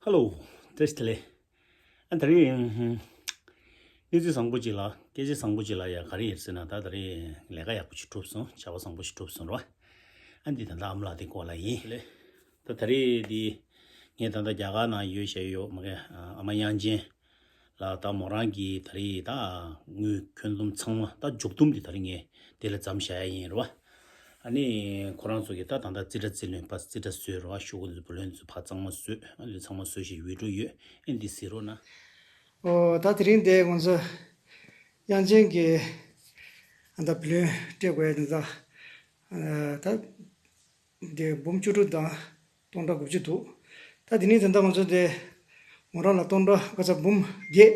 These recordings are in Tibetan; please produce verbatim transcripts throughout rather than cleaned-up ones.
ཧེ་ལོ། བཀྲ་ཤིས་བདེ་ལེགས། ཨ་ད་རེས་ཨ་གནས་ཚུལ་བཟང་པོ་ཅིག་ལ་སྐད་ཆ་བཟང་པོ་ཅིག་ལ་ཡ་ག་རེ་ཡིན་ཟེར་ན། ད་ད་རེས་ལས་ཀ་ཡག་པོ་ཞིག་གྲུབ་སོང་། བྱ་བ་བཟང་པོ་ཞིག་གྲུབ་སོང་ར། ཨ་འདི་ད་ལྟ་ཨ་མ་ལགས་དེ་སྐོར་ལ་ཡིན། ད་ད་རེས་འདི་ངས་ད་ལྟ་རྒྱ་གར་ནང་ཡོད་བཞག་ཡོད་མ་གི་ཨ་མ་དབྱངས་ཅན་ལགས། ད་མོ་རང་གིས་ད་རེས་ད་དངུལ་ཁྱོན་བསྡོམས་ཚང་མ་ད་མཇུག་བསྡོམས་དེ་ད་རེས་ངས་དེ་ལ་བརྩམས་བཞག་ཡ་ཡིན་ར་བ། ཨ་ནི་ཁོ་རང་ཚོ་གིས་ད་ད་ལྟ་རྩིས་ཁྲ་རྩིས་ལེན་པ་རྩིས་ཁྲ་བཟོས་ར་བ། ཤོག་གུ་འདི་བུ་ལོན་ཚོ་ཕར་གཙང་མ་བཟོས། ཨ་ནི་ཚང་མ་བཟོས་ཤིག་ཡོད་འགྲོ་ཡོད། ཨ་འདི་གཟིགས་རོགས་གནང་། ཨོ་ད་དེ་རིང་འདི་ང་ཚོ་དབྱངས་ཅན་གྱི་ཨ་ད་བུ་ལོན་སྤྲད་དགོས་ཡ་འདི་ད་ཨ་ད། དེ་འབུམ་བཅུ་དྲུག་དང་སྟོང་ཕྲག་དགུ་བཅུ་འདུག་ད་དེ་ནས་ད་ལྟ་ང་ཚོ་དེ་མོ་རང་ལ་སྟོང་ཕྲག་ག་ཚོད་འབུམ་བརྒྱད་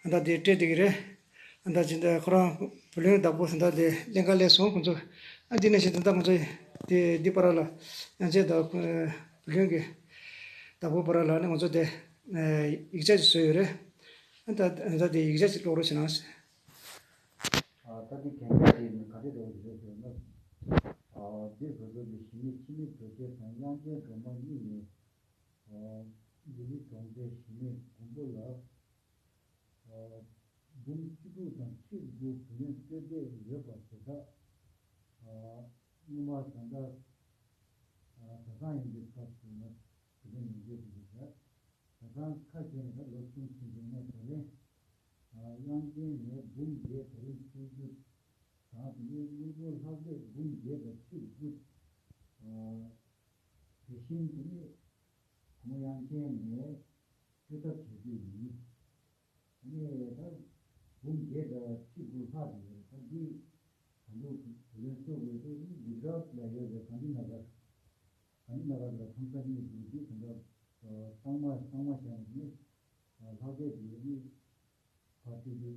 ད་དེ་སྤྲད་བསྡད་ཀྱི་རེད། ད་ཅི་འདྲ་ཁོ་རང་བུ་ལོན་བདག་པོ་ད་དེ་ལེན་ག་སླེབས་སོང་ཁོ་ཚོ། ཨ་དེ་ནས་ཞིག་ད་ལྟ་ང་ཚོ་དེ་འདི་བར་ལ་ཡང་ཅིག་ད་བུ་ལོན་གྱི་བདག་པོ་བར་ལ་ནི་ང་ཚོ་དེ་ཡིག་ཆ་ཅིག་བཟོས་ཡོད་རེད། ད་ད་དེ་ཡིག་ཆ་ཅིག་ཀློག་རོགས་བྱེད་ན། ཨ་ད་དེ་གན་རྒྱ་དེ་ག་འདྲ་འདྲ་བོ་ཞིག་རེད་ཟེར་ན། ཨ་འདིར་བོད་ཕྲུག་གི་གཞི་མེད་འཆི་མེད་གྲོགས་མཆེད་དང་དབྱངས་ཅན་སྒྲོལ་མ་གཉིས་ནས། ཨ་ལི་ལི་གྲོང་རྡལ་གཞི་མེད་མགོན་པོ་ལ། ཨ་འབུམ་བཅུ་དྲུག་དང་ཁྲི་དགུ་བུ་ལོན་སྤྲོད་འདོད་ཡོད་པ་དེ་དག་ཨ་སྔོན་མ་ད་ལྟ་ཨ་གྲྭ་ཚང་ཡིན་པའི་སྐབས་སུ་ང་བུ་ལོན་ལེན་རྒྱུ་དེ་རེད་ཤག་གྲྭ་ཚང་ཁ་ཤས་ནས་ད་ལོ་གསུམ་ཕྱིན་རྗེས་ནས་བགྲོ་གླེང་། ཨ་དབྱངས་ཅན་ནས་འབུམ་བརྒྱད་བགྲོ་གླེང་བཙུགས་རྒྱུ་དང་། དེ་ནས་དངུལ་སྒོར་ལྷག་སྤྲད་འབུམ་བརྒྱད་དང་ཁྲི་དགུ། ཨ་དེ་བཞིན་དེ་ནས་བུ་མོ་དབྱངས་ཅན་ནས་སྤྲོད་ཐབས་བྱ་རྒྱུ་ཡིན། དེ་ནས་ད་འབུམ་བརྒྱད་དང་ཁྲི་དགུ་ལྷག་ཅིག་ཡོད་རེད། ད་འདི་ད་དུང་བུ་ལོན་བཙུགས་དགོས་དུས་འདི་གུ་ཇ་རཱཏ་ལ་ཡོད་པའི་གྷན་དྷི་ནགར། གྷན་དྷི་ནགར་ལ་ཁང་ས་གཉིས་འདུག་འདི་ད་ལྟ་གཙང་མ་གཙང་མ་བཞག་ནས་ནི་ལྷག་སྐྱེས་ཀྱི་ནི་ཕར་སྤྲོད་རྒྱུ་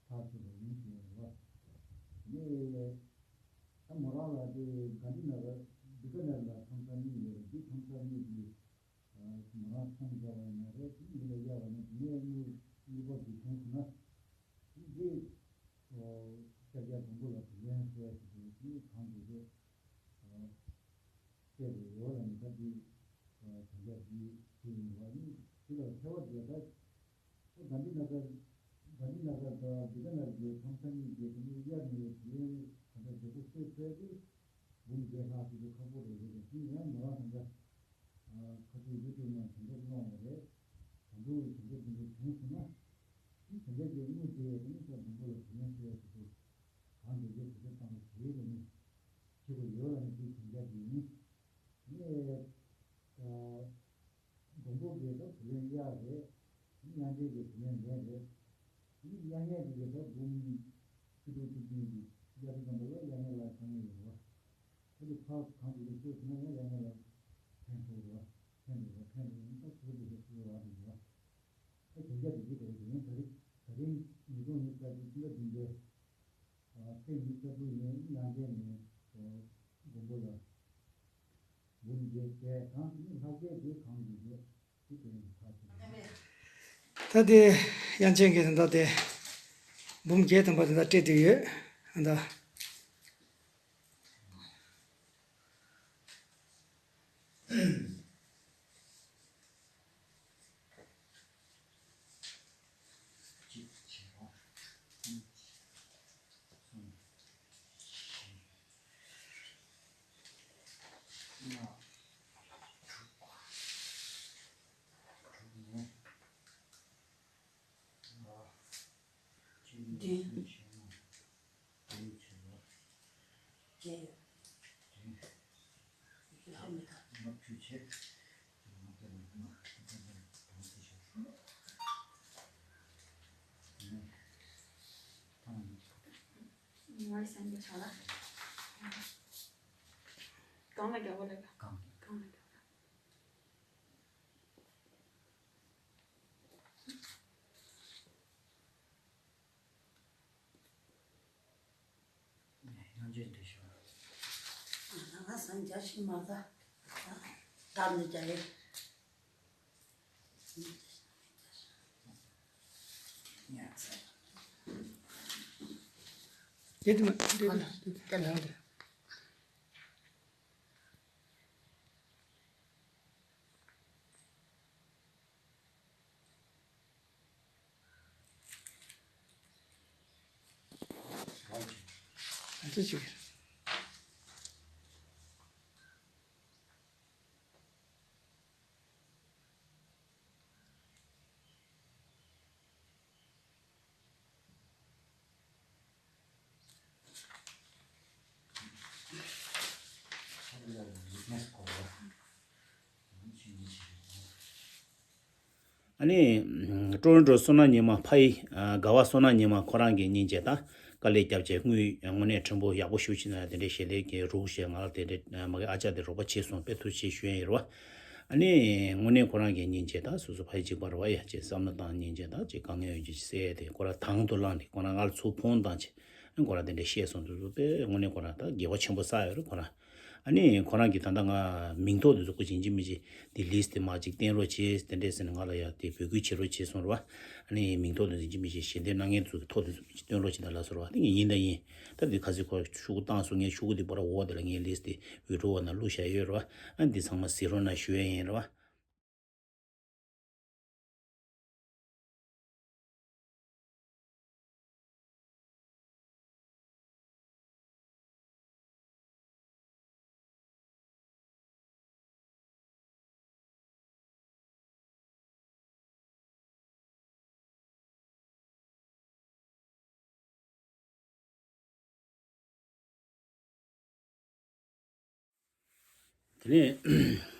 ཐག་ཆོད་པ་ཡིན་ཞུ་བ་རེད་བ། ནི་ད་མོ་རང་ལ་དེ་གྷན་དྷི་ནགར་བི་ཀ་ནེར་ལ་ཁང་ས་གཉིས་ཡོད་རེད། འདི་ཁང་ས་གཉིས་ཀྱི་མོ་རང་མཚམས་སྦྱར་བ་ཡིན་ན་རེད། མི་ལ་གཡར་བ་ཡིན་ན་དེ་ནས་དངུལ་དངུལ་འབོར་འདི་བྱུང་སོང་ན། འདི་ཨོ་ཤར་རྒྱག་མགོན་པོ་ལ་བུ་ལོན་ཟེར་ཞིག་འདུག་འདི་གང་དགོས་རེད། ཨ་སྤྲད་དགོས་ཡོད་ལ་ནི་ད་འདི་ཨ་དམ་བཅའ་འདི་འདི་ཡིན་བ་ནི་འདི་ལ་ཐལ་བ་འདི་ད་ཨོ་གྷན་དྷི་ནགར་གྷན་དྷི་ནགར་དང་བི་ཀ་ནེར་གྱི་ཁང་ས་གཉིས་ཀྱི་དེ་ནི་གཡར་ནས་བུ་ལོན་ག་འདྲ་བདེ་པོ་སྤྲད་ཚར་དུས། འབུམ་བརྒྱད་ལྷག་ཅིག་ཏུ་ཁག་པོ་རེད་རེད་དེ། དེ་ཡང་མོ་རང་ད་ལྟ་ཁ་ཐུག་ཡུ་ཊུབ་ནང་དེ་འདྲ་སློང་བ་རེད། དང་པོ་དེ་འདྲ་དེ་འདྲ་བྱུང་སོང་ན། དེ་དེ་འདྲ་གི་དངུལ་དེ་དེ་ནི་ད་མགོན་པོ་ལ་དེ་ནས་ཟེར་ཡ་ཞིག་ཏུ་གང་འདོད་ཀྱི་དེ་འདྲ་བཏང་བ་བྱེད་ལ་ནི་བྱེད་དགོས་ཡོད་ལ་ནི་དེ་དེ་འདྲ་དེ་ནི་ངས་ད། མགོན་པོ་གིས་ད་བུ་ལོན་གཡར་རེད། དབྱངས་ཅན་གྱིས་བུ་ལོན་ལེན་རེད། དབྱངས་ཅན་གྱིས་ད་འབུམ་བཅུ་དྲུག་བཅུ་བདུན་གྱི་གཡར་དུས་ཙམ་པ་ལ་དབྱངས་ཅན་ལ་དཀའ་ངལ་ཡོད་རེད་བ། ད་དེ་ཕར་གང་དུ་ལས་ཤོར་སོང་ན་ཡང་དབྱངས་ཅན་ལ་ཕན་ཐོགས་རེད་བ། ཕན་རེད་བ། ཕན་རེད་བ། ད་ཁོ་དེ་ལས་ཤོར་བ་རེད་བ། ད་གན་རྒྱ་དེ་གི་དེ་རེད། དེ་ཡང་ད་རེས་ད་རིང་ཉིས་སྟོང་ཉི་ཤུ་རྩ་བདུན་ཕྱི་ཟླ་བདུན་པའི་ཚེས་ཉི་ཤུ་རྩ་དྲུག་ཉིན་དབྱངས་ཅན་ནས་མགོན་པོ་ལ། འབུམ་བརྒྱད་བྱས་གང་དེ་ནི་ལྷག་སྐྱེས་དེ་གང་དགོས་རེད། དེ་དེ་ཡིན་ཐག་ཆོད་རེད། ད་དེ་དབྱངས་ཅན་གྱིས་ད་ལྟ་དེ་འབུམ་བརྒྱད་ཐམ་པ་དེ་འདྲ་སྤྲད་དེ་ཡོད། ད་ལྟ་གཅིག་བྱས་རོགས། གཉིས་བྱས། གསུམ། བཞི། ལྔ། དྲུག་དྲུག་ནས་ལྔ། བདུན། བདུན་བྱས་ན། བདུན་བྱས་ན། བརྒྱད་ཡོད། བདུན། ལྷག་མེད་ད། ལྔ་བཅུ་བྱས། ལྔ་བརྒྱ་ལ་ལྔ། ལྔ་བརྒྱ་ལ་གྲངས་ཚད་བྱས། ཐང་། ང་ཡི་སེམས་ལ་ཆགས་ལ། གང་ལ་རྒྱག་པ་ལས་ཀ། གང་། གང་ལ་རྒྱག་པ། ཡང་བརྗོད་འདི་ཞུ། ང་སང་རྒྱ་ཞིག་མ་ཟ། ད་ནི་རྒྱ་ཡོད། དེ་དུ་མ་དེ་དུ་དེ་དུ་དེ་ལ་དེ། ཨ་ཙི་ཅིག་ཨ་ནི་ཀྲོ་རོན་ཀྲོ་བསོད་ནམས་ཉི་མ་ཕ་ཡི་དགའ་བ་བསོད་ནམས་ཉི་མ་ཁོ་རང་གི་སྙིང་རྗེ་དང་དཀའ་ལས་བརྒྱབ་བྱས། དངུལ་དངོས་གནས་ཕྲན་བུ་ཡག་པོ་ཞེ་པོ་ཅིག་ན་དེ་འདྲའི་ཞལ་འདེབས་ཀྱི་རོགས་བྱས། ང་ལ་དེ་འདྲའི་མ་གི་ཨ་ཅག་དེ་རོགས་པ་བྱས་སོང་། དཔེ་ཐུགས་རྗེ་ཆེ་ཞུ་ཡ་ཡིན་རེད་བ། ཨ་ནི་དངོས་གནས་ཁོ་རང་གི་སྙིང་རྗེ་དང་སོ་སོ་ཕ་ཡི་གཅིག་པ་རེད་བ་ཡ་ཅེས་བསམ་བློ་བཏང་། སྙིང་རྗེ་དང་ཅིག་དཀའ་ངལ་ཡོད་ཀྱི་ཅིག་སེ་དེ་ཁོ་རང་དང་དུ་བླངས་ནས་ཁོ་རང་ང་ལ་ཚུར་ཕོན་བཏང་བྱས། ཨ་ཁོ་རང་དེ་འདྲ་བཤད་སོང་དུས་དཔེ་དངོས་གནས་ཁོ་རང་ད་དགེ་བ་ཆེན་པོ་བསགས་ཡོད་རེད་ཁོ་རང་། ཨ་ནི་ཁོ་རང་གི་ད་ལྟ་ང་མིང་ཐོ་དེ་ཚོ་ཁོ་ཡིན་གཅིག་མིན་གཅིག་དེ་ལིས་དེ་མར་ཅིག་བསྟན་རོགས་བྱེད་དེ་འདྲས་ཟེར་ནས་ང་ལ་ཡ་དེ་འབོད་སྐུལ་བྱེད་རོགས་བྱེད་གསུངས་རེད་བ། ཨ་ནི་མིང་ཐོ་དེ་ཚོ་ཡིན་གཅིག་མིན་གཅིག་ཞལ་འདེབས་གནང་མཁན་ཚོ་གི་ཐོ་དེ་ཚོ་མིན་གཅིག་སྟོན་རོགས་བྱེད་དང་ལབ་སོང་རེད་བ། དེ་ངས་ཡིན་དང་ཡིན། ད་དེ་ཁ་སང་ཁོ་ཤོག་གུ་བཏང་སོང་། ངས་ཤོག་གུ་དེ་པར་འོག་དེ་ལ་ངས་ལིས་དེ་ཝི་ཌི་ཡོ་ནང་བླུགས་བཞག་ཡོད་རེད་བ། ཨ་ནི་འདི་ཚང་མ་གཟིགས་རོགས་གནང་ཞུ་ཡ་ཡིན་རེད་བ། དེ་ནས་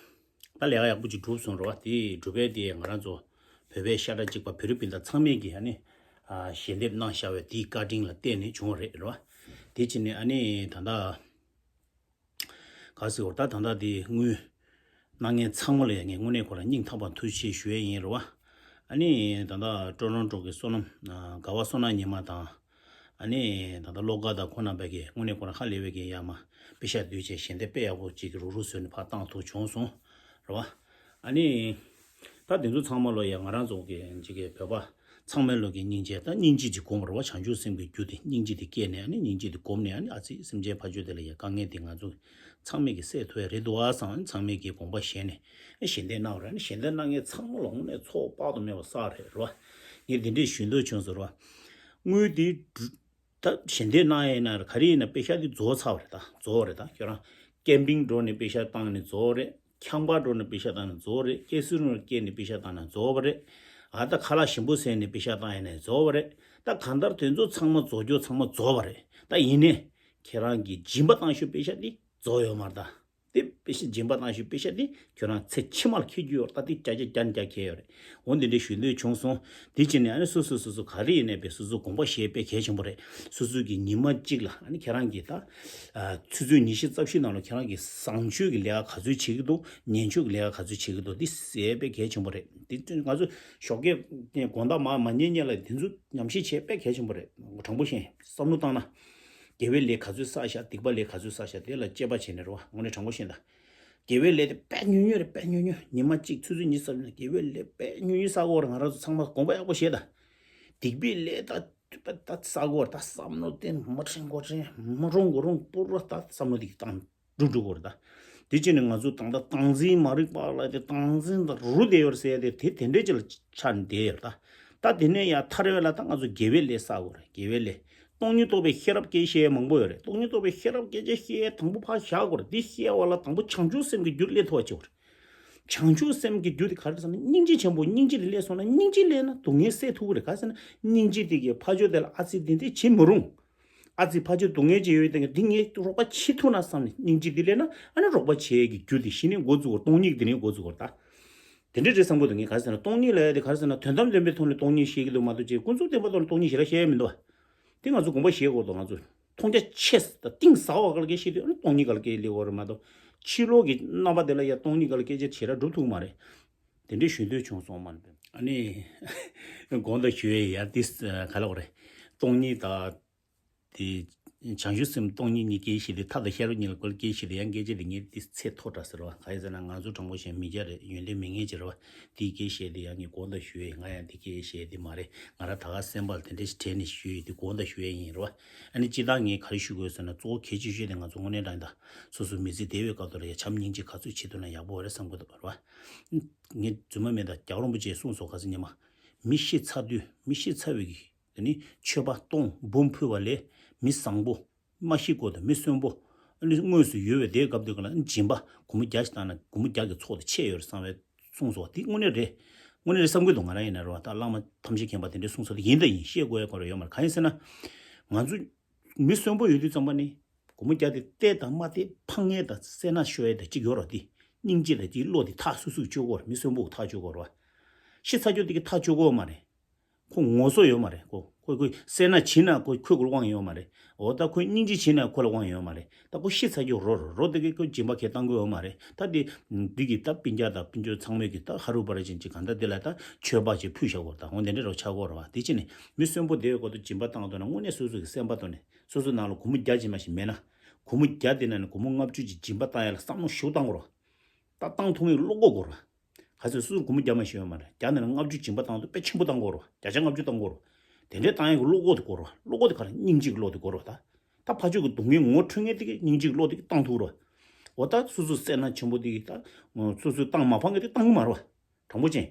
ད་ལས་ཀ་ཡག་པོ་ཅིག་གྲུབ་སོང་རེད་བ། དེ་གྲུབ་པའི་དེ་ང་རང་ཚོ་བོད་པའི་ཤ་ཁྲག་གཅིག་པ་བོད་རིགས་སྤུན་ཟླ་ཚང་མས་ཀྱི་ཨ་ནི་ཨ་ཞལ་འདེབས་གནང་བཞག་པའི་དེའི་བཀའ་དྲིན་ལ་བརྟེན་ནས་བྱུང་བ་རེད་རེད་བ། དེ་བྱས་ནས་ཨ་ནི་ད་ལྟ་ག་ཟེར་བ་ད་ད་ལྟ་དེ་དངུལ་གནང་མཁན་ཚང་མ་ལ་ཡང་ངས་དངོས་གནས་ཁོ་རང་སྙིང་ཐག་པ་ཐུགས་རྗེ་ཆེ་ཞུ་ཡས་ཡིན་རེད་བ། ཨ་ནི་ད་ལྟ་ཀྲོ་རོན་ཀྲོ་གི་བསོད་ནམས་དགའ་བ་བསོད་ནམས་ཉི་མ་དང་། ཨ་ནི་ད་ལྟ་བློ་དགའ་དང་ཁོང་རྣམ་པས་ཀྱིས་དངོས་གནས་ཁོ་རང་ཧ་ལས་པའི་གི་ཡ་མ་པེ་ཤ་བསྡུས་བྱས་ཞལ་འདེབས་དཔེ་ཡག་པོ་ཅིག་རུག་རུག་བཟོས་ནས་ཕར་བཏང་ཐུབ་བྱུང་སོང་རེད་བ། ཨ་ནི་ད་དེ་ཚོ་ཚང་མ་ལོ་ཡ་ང་རང་ཚོ་གི་ཅིག་གི་བོད་པ་ཚང་མའི་ལོ་གི་སྙིང་རྗེ་ད་སྙིང་རྗེ་ཅིག་སྒོམ་རེད་བ། བྱང་ཆུབ་སེམས་ཀྱི་རྒྱུ་དེ་སྙིང་རྗེ་དེ་སྐྱེས་ནས་ཨ་ནི་སྙིང་རྗེ་དེ་སྒོམ་ནས་ཨ་ནི་ཨ་ཙི་སེམས་ཅན་ཕ་ཆོས་དེ་ལ་ཡ་དཀའ་ངལ་དེ་ང་ཚོ་ཚང་མས་ཀྱི་སེལ་ཐུབ་ཡ་རེད་འདུག་ཨ་བསམ། ཨ་ནི་ཚང་མས་ཀྱི་དགོངས་པ་བཞེས་ནས་ཨ་ཞལ་འདེབས་གནང་བ་རེད། ཨ་ནི་ཞལ་འདེབས་གནང་མཁན་ཚང་མ་ལ་དངོས་གནས་ཚོགས་དཔག་ཏུ་མེད་པ་བསགས་རེད་རེད་བ། ངས་འདི་འདྲས་ཞུ་འདོད་བྱུང་སོང་རེད་བ། དངུལ་དེ་འབྲུ་ད་ཞལ་འདེབས་གནང་ཡས་ན་ག་རེ་ཡིན་ན་པེ་ཤ་དེ་རྫོགས་ཚར་བ་རེད། ད་རྫོགས་བ་རེད། ད་ཁྱོད་རང་ཀེམ་པིང་འགྲོ་ནས་པེ་ཤ་བཏང་ནས་རྫོགས་བ་རེད། ཁྱང་པ་འགྲོ་ནས་པེ་ཤ་བཏང་ནས་རྫོགས་བ་རེད། ཀེ་སི་ནོ་སྐྱེལ་ནས་པེ་ཤ་བཏང་ནས་རྫོགས་བ་རེད། ཨ་ད་ཁ་ལག་ཞིམ་པོ་ཟས་ནས་པེ་ཤ་བཏང་ཡས་ནས་རྫོགས་བ་རེད། ད་གང་ལྟར་དེ་ཚོ་ཚང་མ་རྫོགས་རྒྱུ་ཚང་མ་རྫོགས་བ་རེད། ད་ཡིན་ནའི་ཁྱེད་རང་གི་སྦྱིན་པ་བཏང་ཤོག་པེ་ཤ་དེ་རྫོགས་ཡོད་མ་རེད་ད། དེ་པེ་ཤ་སྦྱིན་པ་བཏང་ཤོག་པེ་ཤ་དེ་ཁྱོད་རང་ཚེ་ཕྱི་མར་འཁྱེར་རྒྱུ་ཡོད་རེད། ད་དེ་བརྒྱ་ཆ་བརྒྱ་ནས་བརྒྱ་འཁྱེར་ཡོད་རེད། འོ་འདི་འདྲའི་ཞུ་འདོད་བྱུང་སོང་། དེ་བྱས་ནས་ཨ་ནི་སོ་སོ་སོ་སོ་ག་རེ་ཡིན་ནའི་པས་སོ་སོ་དགོངས་པ་བཞེས་དཔེ་གལ་ཆེན་པོ་རེད། སོ་སོ་གི་ཉི་མ་གཅིག་ལ་ཨ་ནི་ཁྱེད་རང་གིས་ད་ཨ་ཆུ་ཚོད་ཉི་ཤུ་རྩ་བཞི་ནང་ལ་ཁྱེད་རང་གིས་བཟང་སྤྱོད་ཀྱི་ལས་ཀ་ག་ཚོད་བྱེད་ཀྱི་འདུག་ངན་སྤྱོད་ཀྱི་ལས་ཀ་ག་ཚོད་བྱེད་ཀྱི་འདུག་འདི་གསལ་དཔེ་གལ་ཆེན་པོ་རེད། འདི་ང་ཚོ་ཞོགས་ཀས་དགོང་དག་མར་མ་ཉལ་སྔོན་ལ་འདི་ཚོ་ཉམས་ཞིབ་བྱེད་དཔེ་གལ་ཆེན་པོ་རེད། དྲང་པོ་བཤད་བསམ་བློ་བཏང་ན། དགེ་བའི་ལས་ག་ཚོད་བསགས་ཤག་སྡིག་པ་ལས་ག་ཚོད་བསགས་ཤག་དེ་ལ་དཔྱད་པ་བྱས་ནས་རེད་བ། དངོས་གནས་དྲང་པོ་བཤད་ད། དགེ་བའི་ལས་དེ་དཔེ་ཉུང་ཉུང་རེད། དཔེ་ཉུང་ཉུང་། ཉི་མ་གཅིག་ཆུ་ཚོད་ཉི་ཤུ་རྩ་བཞི་ནང་དགེ་བའི་ལས་དཔེ་ཉུང་ཉུང་བསགས་ཀྱི་ཡོད་རེད། ང་རང་ཚོ་ཚང་མ་དགོངས་པ་ཡག་པོ་བཞེས་ད། སྡིག་པའི་ལས་ད་ད་བསགས་ཀྱི་ཡོད་རེད། ད་བསམ་བློ་བཏང་མ་དྲན་གོ་དྲན་མ་རུང་གོ་རུང་པུ་ར་ད་བསམ་བློ་དེ་བཏང་འགྲོ་འགྲོ་གི་ཡོད་རེད་ད། དེ་བྱས་ནས་ང་ཚོ་ད་ལྟ་སྟངས་འཛིན་མ་རིག་པ་ལ་དེ་སྟངས་འཛིན་དང་རུ་བསྡད་ཡོད་རེད་ཟེར་ཡ་དེ་དེ་དེ་འདྲས་ཅིག་ལ་ཆགས་ནས་བསྡད་ཡོད་རེད་ད། ད་དེ་ནས་ཡང་ཐར་བའི་ལ་ད་ང་ཚོ་དགེ་བའི་ལས་བསགས་དགོས་རེད། དགེ་བའི་ལས། སྟོང་ཉིད་རྟོགས་པའི་ཤེས་རབ་སྐྱེ་ཤེས་མང་པོ་ཡོད་རེད། སྟོང་ཉིད་རྟོགས་པའི་ཤེས་རབ་སྐྱེ་ཆེད་ཤེས་དང་པོ་ཕར་བཞག་དགོས་རེད། འདི་ཤེས་པ་ལ་དང་པོ་བྱང་ཆུབ་སེམས་ཀྱི་རྒྱུ་སླེབས་ཐུབ་པ་བྱེད་དགོས་རེད། བྱང་ཆུབ་སེམས་ཀྱི་རྒྱུ་དེ་ག་རེ་ཟེར་ན་སྙིང་རྗེ་ཆེན་པོ། སྙིང་རྗེ་དེ་སླེབས་སོང་ན་སྙིང་རྗེ་སླེབས་ན་སྡུག་བསྔལ་སེལ་ཐུབ་ཀྱི་རེད། ག་རེ་ཟེར་ན་སྙིང་རྗེ་དེ་གིས་ཕ་ཆོས་དེ་ལ་ཨ་ཙི་དེ་འདྲས་བྱེད་མི་རུང་། ཨ་ཙི་ཕ་ཆོས་སྡུག་བསྔལ་ཅིག་ཡོད་དེ་འདི་ངས་རོགས་པ་བྱེད་ཐུབ་ན་བསམ་ནས་སྙིང་རྗེ་དེ་སླེབས་ན་ཨ་ནི་རོགས་པ་བྱེད་ཀྱི་རྒྱུ་དེ་གཞི་ནས་འགོ་འཛུགས་དགོས་རེད། སྟོང་ཉིད་དེ་ནས་འགོ་འཛུགས་དགོས་རེད་ད། དེ་འདྲ་རེད་བསམ་གྱི་འདུག་ངས་ག་རེ་ཟེར་ན་སྟོང་ཉིད་ལབ་ཡ་དེ་ག་རེ་ཟེར་ན་དོན་དམ་བདེན་པའི་ཐོག་ནས་སྟོང་ཉིད་བཤད་ཀྱི་འདུག་མ་གཏོགས་ཅིག་ཀུན་རྫོབ་བདེན་པའི་ཐོག་ནས་སྟོང་ཉིད་ཞེ་དྲག་བཤད་ཡ་མི་འདུག་བ། དེ་ང་ཚོ་དགོངས་པ་བཞེས་དགོས་འདུག་ང་ཚོས་མཐོང་རྒྱ་ཆེ་ས་དང་གཏིང་ཟབ་པ་ག་ལ་སྐད་བཤད་དུས་ཨ་ནི་སྟོང་ཉིད་ག་ལ་སྐད་སླེབས་ཡོད་རེད་མ་གཏོགས་ཕྱི་ལོགས་ཀྱི་རྣམ་པ་དེ་ལ་ཡ་སྟོང་ཉིད་ག་ལ་སྐད་ཆ་ཞེ་དྲག་སྒྲུབ་ཐུབ་ཀྱི་མ་རེད། དེ་འདྲའི་ཞུ་འདོད་བྱུང་སོང་མ་རེད། ཨ་ནི་དགོངས་དག་ཞུ་ཡ་ཡ་དེ་ག་ལ་བ་རེད། སྟོང་ཉིད་དང་། དེ་བྱང་ཆུབ་སེམས་སྟོང་ཉིད་གཉིས་སྐད་བཤད་དེ་ཐབས་དང་ཤེས་རབ་གཉིས་ལ་བཀོལ་སྐད་བཤད་དེ་ཡང་སྐད་ཆ་དེ་ངས་དེ་ཚད་མཐོ་དྲགས་ཟེར་བ་ག་ཡིན་ཟེར་ན་ང་ཚོ་དྲང་པོ་བཤད་མི་སྐྱ་རེད། ཡོན་ཏན་མེད་མཁན་ཅིག་རེད་བ། དེའི་སྐད་བཤད་དེ་ཡང་ངས་དགོངས་དག་ཞུ་ཡས། ང་ཡང་དེ་སྐད་བཤད་དེ་མ་རེད། ང་རང་ད་ག་སེམས་པ་ལ་དེ་འདྲ་ཞིག་དྲན་ནས་ཞུ་ཡས་དེ་དགོངས་དག་ཞུ་ཡས་ཡིན་རེད་བ། ཨ་ནི་སྤྱིར་བཏང་ངས་ག་རེ་ཞུ་དགོས་ཟེར་ན་གཙོ་བོ་གལ་ཆེ་ཤོས་དེ་ང་ཚོ་དངོས་གནས་དྲང་ད་སོ་སོ་མི་ཚེ་འདས་པའི་སྐབས་དུ་ལ་ཡ་བྱམས་སྙིང་རྗེ་ག་ཚོད་བྱེད་ཐུབ་ན་ཡག་པོ་རེད་བསམ་གྱི་འདུག་རེད་བ། ངས་རྫུན་མ་མེད་ད་རྒྱལ་བ་རིན་པོ་ཆེས་གསུངས་སོང་ག་ཚོད་ཉི་མ། མི་ཤི་ཚར་དུས་མི་ཤི་ཚར་བའི་གི་དེ་ནི་མཆོད་པ་གཏོང་འབུམ་ཕུལ་བ་ལས་མི་བཟང་པོ་ མ་ཤི་གོ་དང་མི་གསོན་པོ། ཨ་ནི་དངོས་སུ་ཡོད་པའི་དེའི་སྐབས་དེ་ག་ལ་སྦྱིན་པ་སྒོར་མོ་བརྒྱ་ཞིག་བཏང་ན་སྒོར་མོ་བརྒྱ་གི་ཚོགས་དེ་ཆད་ཡོད་རེད་བསམ་པའི་གསུངས་སོ། དེ་དངོས་གནས་རེད། དངོས་གནས་རེད་བསམ་གྱི་འདུག་ང་རང་ཡིན་ན་རེད་བ། ད་བླ་མ་ཐམས་ཅད་མཁྱེན་པ་དེ་འདྲས་གསུངས་སོ། དེ་ཡིན་ད་ཡིན། བཤད་དགོས་ཡ་ག་རེ་ཡོད་མ་རེད། གང་ཡིན་ཟེར་ན། ང་ཚོ་མི་གསོན་པོ་ཡོད་དུས་ཙམ་པ་ནི། སྒོར་མོ་བརྒྱ་དེ་བལྟས་དང་མ་བལྟས་ཕངས་ཡས་དང་སེར་སྣ་ཤོར་ཡས་དང་གཅིག་ཡོད་རེད་དེ། སྙིང་རྗེ་དང་གཅིག་བློ་དེ་ཐག་སོ་སོས་གཅོད་དགོས་རེད། མི་གསོན་པོ་ཐག་གཅོད་དགོས་རེད་བ། ཤི་ཚར་རྒྱུ་དེ་གི་ཐག་གཅོད་དགོས་མ་རེད། ཁོ་ངོ་སོ་ཡོད་མ་རེད། ཁོ་ཁོ་ཁོས་སེར་སྣ་བྱིན་ན་ཁོ་ཁོའི་སྐོར་དབང་ཡོད་མ་རེད། འོ་ད་ཁོས་སྙིང་རྗེ་བྱིན་ན་ཁོ་ལ་དབང་ཡོད་མ་རེད། ད་ཁོ་ཤི་ཚར་རྒྱུ་རོ་རོ་རོ་དེ་གི་ཁོ་སྦྱིན་པ་གས་བཏང་དགོས་ཡོད་མ་རེད། ད་དེ་འདི་གི་ད་སྤུན་ཀྱག་དང་སྤུན་ཆུང་ཚང་མས་གི་ད་ཧ་རུ་པ་ར་ཅན་གྱི་གང་ལྟར་དེ་ལ་ད་མཆོད་པ་ཅིག་ཕུལ་བཞག་དགོས་རེད། ད་འོ་དེ་འདྲ་རོ་ཆགས་དགོས་རེད་བ། དེ་ཕྱིན་ནས་མི་གསོན་པོ་དེའི་སྐོར་དུ་སྦྱིན་པ་བཏང་དོན་ན་དངོས་གནས་སོ་སོ་གི་སེམས་པ་དོན་ནས་སོ་སོ་ནང་ལ་སྒོར་མོ་བརྒྱ་ཅིག་མ་ཞིག་མེད་ན། སྒོར་མོ་བརྒྱ་དེ་ནང་ནས་སྒོར་མོ་ལྔ་བཅུ་ཅིག་སྦྱིན་པ་བཏང་ཡ་ལ་བསམ་བློ་ཞིག་བཏང་དགོས་རེད་བ། ད་བཏང་ཐུབ་མཁན་བློ་ཁོག་དགོས་རེད་བ། ག་ཚོད་སུ་སྒོར་མོ་བརྒྱ་མ་ཞིག་ཡོད་མ་རེད། བརྒྱ་ནང་ལྔ་བཅུ་སྦྱིན་པ་བཏང་དུས་དཔེ་ཆེན་པོ་བཏང་དགོས་རེད། བརྒྱ་ཆ་ལྔ་བཅུ་བཏང་དགོས་རེད། དེ་འདྲའི་བཏང་ཡག་གི་བློ་ཁོག་དེ་དགོས་རེད། བློ་ཁོག་དེ་ག་རེ། སྙིང་རྗེ་གི་བློ་དེ་དགོས་རེད། ད་ད་ཕར་ཕྱོགས་ཀྱི་སྡུག་བསྔལ་ངོ་འཕྲོད་མཁན་དེ་གི་སྙིང་རྗེ་གི་བློ་དེ་གི་བཏང་ཐུབ་རེད། འོ་ད་སོ་སོ་སེར་སྣ་ཆེན་པོ་དེ་གི་ད་སོ་སོས་བཏང་མ་ཕངས་མཁན་དེ་བཏང་གི་མ་རེད་བ། དྲང་པོ་བྱས།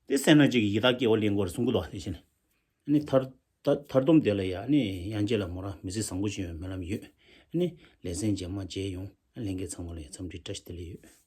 དེ་སེར་སྣ་གཅིག་གི་ཡི་དྭགས་སྐྱེ་བ་ལེན་དགོས་རེད་གསུང་གི་འདུག་བ། དེ་བཞིན་ནི་མཐར་ད་མཐར་སྡོམ་དེ་ལ་ཡ་ནི་ཡང་རྗེས་ལ་མོ་རང་མི་ཚེ་བཟང་པོ་ཞིག་ཡོང་སྨོན་ལམ་ཡོད། ནི་ལེ་ཚན་རྗེས་མ་མཇལ་ཡོང་། ལྷན་རྒྱས་ཚང་མ་ལ་ཡ་འཚམས་འདྲི་བཀྲ་ཤིས་བདེ་ལེགས་ཡོད།